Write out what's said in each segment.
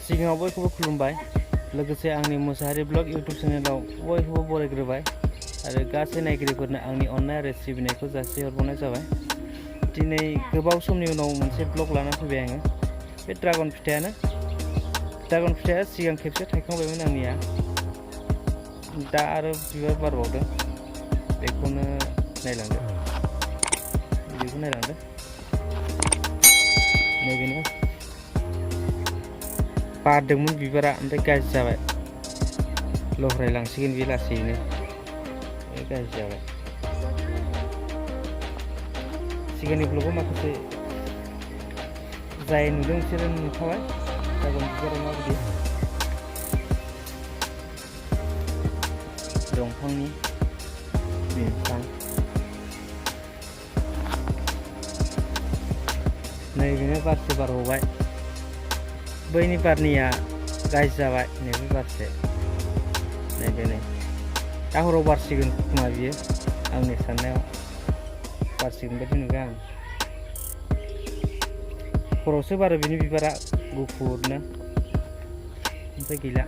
सिगाङाव बयखौबो खुलुमबाय लोगोसे आंनि मोसाहारि ब्लग इउटुब चेनेलाव बयखौबो बरायग्रोबाय आरो गासै नायगिरिफोरनो आंनि अननाय आरो सिबिनायखौ जासिहरबावनाय जाबाय। दिनै गोबाव समनि उनाव मोनसे ब्लग लाना फैबाय आङो। बे ड्रागन फिथाइया सिगां खेबसे थायखांबायमोन आंनिया, दा आरो बिबार बारबावदों। बेखौनो नायलांदो, नैबेनो बारदोंमोन बिबारा, ओमफ्राय गाज्रि जाबाय, लहरायलांसिगोन बे लासैनो, गाज्रि जाबाय। सिगांनि ब्लगाव माखासे जाय नुदों बिसोरो नुखाबाय ड्रागन बिबारा माबायदि दंफांनि बिफां। नैबेनो बारसे बारबावबाय, बैनि बारनिया गाज्रि जाबाय, नैबे बारसे, नै दा हराव बारसिगोन खोमा बियो, आंनि साननायाव बारसिगोन बायदि नुबाय आं। हरावसो बारो बिनि बिबारा गुफुरनो, ओमफ्राय गैला।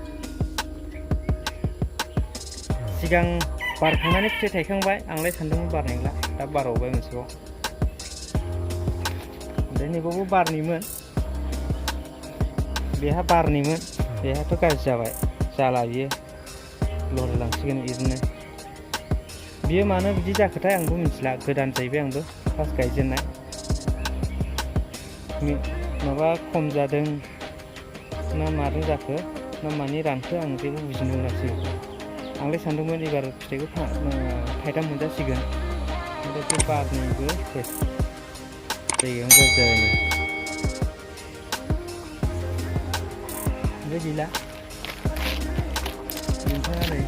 सिगां बारखांनानै फिथाइ थायखांबाय, आंलाय सानदोंमोन बारनाय नंला, दा बारबावबाय मोनसेबाव। ओमफ्राय नैबावबो बारनिमोन, बेहा बारनिमोन, बेहाथ' गाज्रि जाबाय, जाला बियो, लहरायलांसिगोन बिदिनो। बियो मानो बिदि जाखोथाय आंबो मिथिला, गोदान जाहैबाय आंबो, फार्स्ट गायजेननाय। माबा खम जादों ना मादों जाखो, ना मानि रानखो, आं जेबो बुजिनो मोनासै। आंलाय सानदोंमोन एबार फिथाइखौ थाइथाम मोनजासिगोन, ओमफ्राय बे बारनिबो सेस, जायगायावनो गाज्रि जाबाय नै, ओमफ्राय गैला। नोंथाङा नै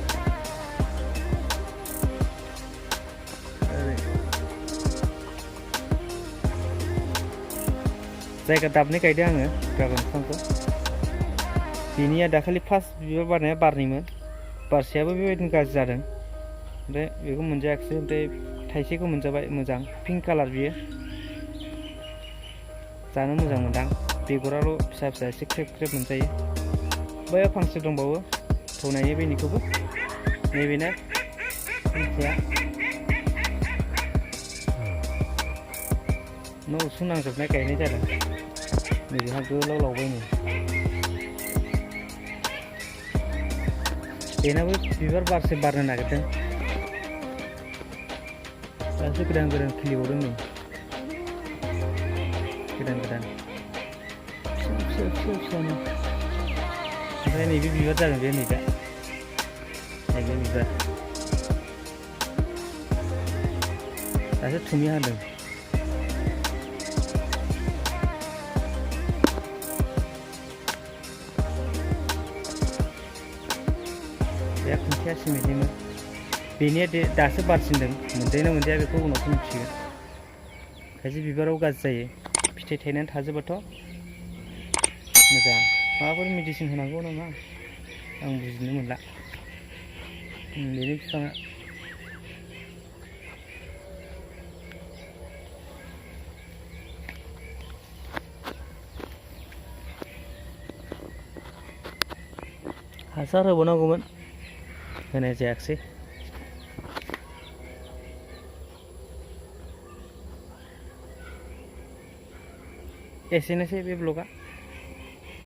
जायगा दाबनै गायदों आङो ड्रागन बिफांखौ। बेनिया दाखालि फार्स्ट बिबार बारनाया बारनिमोन, बारसेयाबो बेबायदिनो गाज्रि जादों, ओमफ्राय बेखौ मोनजायाखिसै। ओमफ्राय थाइसेखौ मोनजाबाय, मोजां पिंक कालार, बियो जानो मोजां मोनदां, बेगराल' फिसा फिसा एसे ख्रेब ख्रेब मोनजायो। बैयाव फांसे दंबावो, थौनायनि बेनिखौबो, नैबेना फांसेया न' उसुं नांजोबनाय गायनाय जादों, नैबेहा गोलाव लावबाय नै। बेनाबो बिबार बारसे बारनो नागिरदों, दासो गोदान गोदान खिलिबावदों नै, गोदान फिसानो। ओमफ्राय नैबे बिबार जागोन बे, नैबे बिबार दासो थुमि हादों। बे खुन्थिया सिमेन्टनिमोन, बेनिया दासो बारसिनदों, मोनजायोना मोनजाया बेखौ उनावसो मिथिगोन। खायसे बिबाराव गाज्रि जायो, फिथाइ थायनानै थाजोबाथ' मोजां। माबाफोर मेडिसिन होनांगौ नामा आं बुजिनो मोनला। बेनि बिफाङा हासार होबावनांगौमोन, होनाय जायाखिसै। एसेनोसै बे ब्लगा।